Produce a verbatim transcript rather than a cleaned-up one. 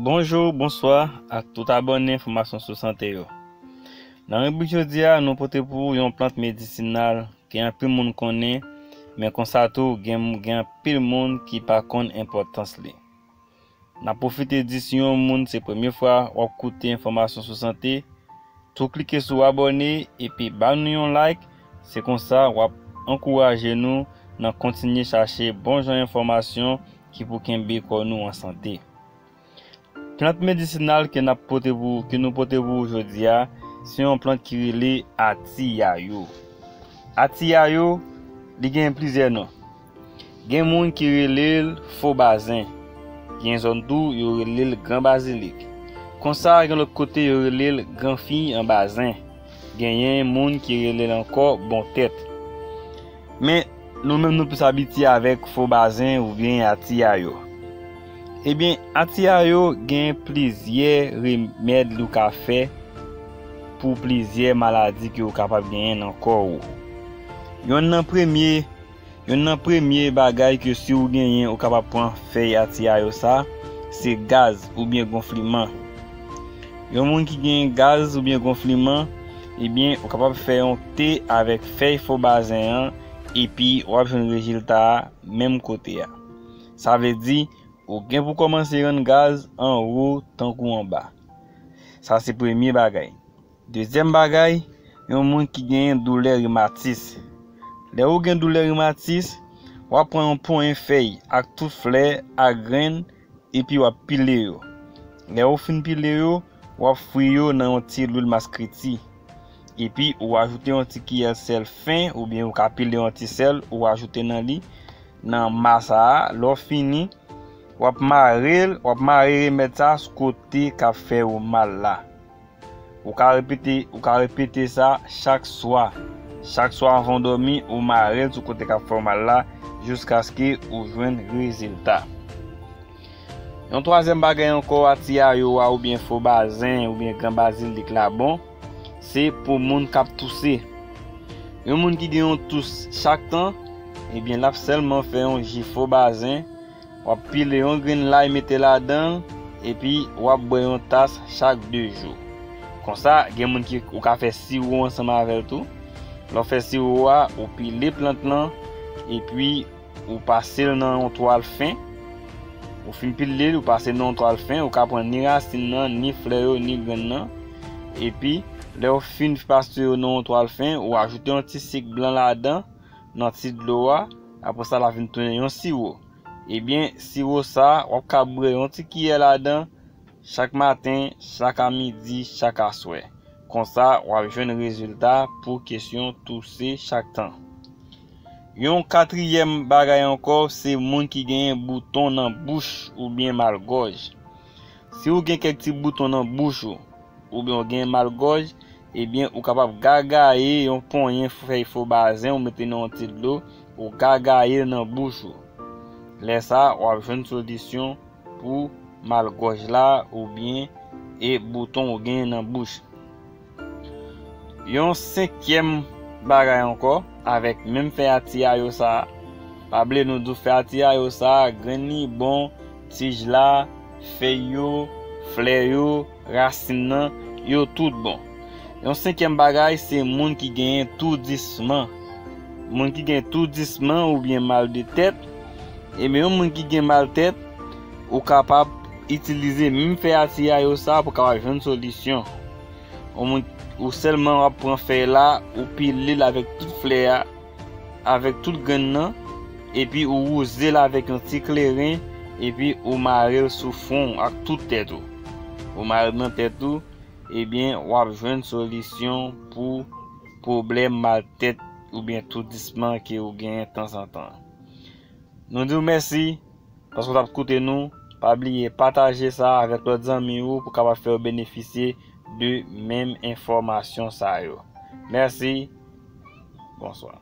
Bonjou, bonswa ak tout abòne Enfòmasyon sou Sante yo. Nan ribrik jodi a, nou pote pou ou yon plant medisinal ke anpil moun konnen, men konsa tou gen, gen anpil moun ki pa konn enpòtans li. N ap pwofite di, si yon moun se premye fwa w ap koute Enfòmasyon sou Sante, tou klike sou abòne epi ba nou yon like, se konsa w ap ankouraje nou nan kontinye chache bon jan enfòmasyon ki pou kenbe kò nou an sante. Plant medisinal ke n ap pote pou, ke nou pote pou ou jodi a, se yon plant ki rele atiyayo. Atiyayo, li gen plizyè non. Gen moun ki rele l fo bazen. Gen zòn tou, yo rele l gran bazilik. Konsa, gen lòt kote, yo rele l gran fi an bazen. Genyen moun ki rele l ankò bon tèt. Men, nou menm, nou plis abitye avèk fo bazen oubyen atiyayo. Ebyen, atiyayo gen plizyè remèd ou ka fè pou plizyè maladi ke ou kapab genyen nan kò ou. Yonn nan premye, yonn nan premye bagay ke si ou genyen, ou kapab pran fèy atiyayo sa, se gaz oubyen gonfliman. Yon moun ki gen gaz oubyen gonfliman, ebyen, ou kapab fè yon te avèk fèy fo bazen an, epi w ap jwenn rezilta a menm kote a. Sa vle di, ou gen pou kòmanse rann gaz anwo tankou anba. Sa se premye bagay. Dezyèm bagay, yon moun ki genyen doulè rimatis. Lè ou gen doulè rimatis, w ap pran yon ponyen fèy ak tout flè ak grenn, epi w ap pile yo. Lè ou fin pile yo, w ap fri yo nan yon ti lwil maskriti. Epi ou ajoute yon ti kiyè sèl fen, oubyen ou ka pile yon ti sèl, ou ajoute nan li, nan ma sa a. Lè w fini, w ap mare l, w ap mare remèd sa a sou kote k ap fè ou mal la. Ou ka repete, ou ka repete sa chak swa. Chak swa anvan w dòmi, ou mare l sou kote k ap fè w mal la, jiskaske ou jwenn rezilta. Yon twazyèm bagay ankò, atiyayo a oubyen fo bazen oubyen gran bazilik la bon, se pou moun k ap touse. Yon moun ki gen yon tous chak tan, ebyen, l ap sèlman fè yon ji fo bazen, w ap pile yon grenn lay mete ladan l, epi w ap bwè yon tas chak de jou. Konsa, gen moun ki, ou ka fè siwo ansanm avè l tou. Lè w fè siwo a, ou pile plant lan, epi ou pase l nan yon twal fen. Ou fin pile l, ou pase l nan yon twal fen, ou ka pran ni rasin nan, ni flè yo, ni grenn nan. Epi, lè w fin pase yo nan yon twal fen, ou ajoute yon ti sik blan ladan, nan ti dlo a, apre sa l ap vin tounen yon siwo. Ebyen, siwo sa a, w ap ka bwè yon ti kiyè ladan chak maten, chak amidi, chak aswè. Konsa, w ap jwenn rezilta pou kesyon touse chak tan. Yon katriyèm bagay ankò, se moun ki genyen bouton nan bouch oubyen malgòj. Si w gen kèk ti bouton nan bouch ou, oubyen w gen malgòj, ebyen, ou kapab gagaye yon ponyen fèy fo bazen ou mete nan yon ti dlo, ou gagaye l nan bouch ou. Lè sa a, w ap jwenn solisyon pou malgòj la oubyen e bouton ou gen nan bouch. Yon senkyèm bagay ankò, avèk menm fèy atiyayo sa a. Pa bliye nou di w fèy atiyayo sa a, grenn li bon, tij la, fèy yo, flè yo, rasin nan, yo tout bon. Yon senkyèm bagay, se moun ki genyen toudisman. Moun ki gen toudisman oubyen mal de tèt, ebyen, yon moun ki gen mal tèt, ou kapab itilize menm fèy atiyayo sa a pou w kapab jwenn solisyon. Yon moun, ou sèlman w ap pran fèy la, ou pile l avèk tout flè a, avèk tout grenn nan, epi ou wouze l avèk yon ti kleren, epi ou mare l sou fwon w ak tout tèt ou. Ou mare l nan tèt ou, ebyen, w ap jwenn solisyon pou pwoblèm mal tèt oubyen toudisman ke ou genyen tanzantan. Nou di w mèsi paske w t ap koute nou. Pa bliye pataje sa avèk lòt zanmi ou pou kapab fè yo benefisye de menm enfòmasyon sa yo. Mèsi. Bonswa.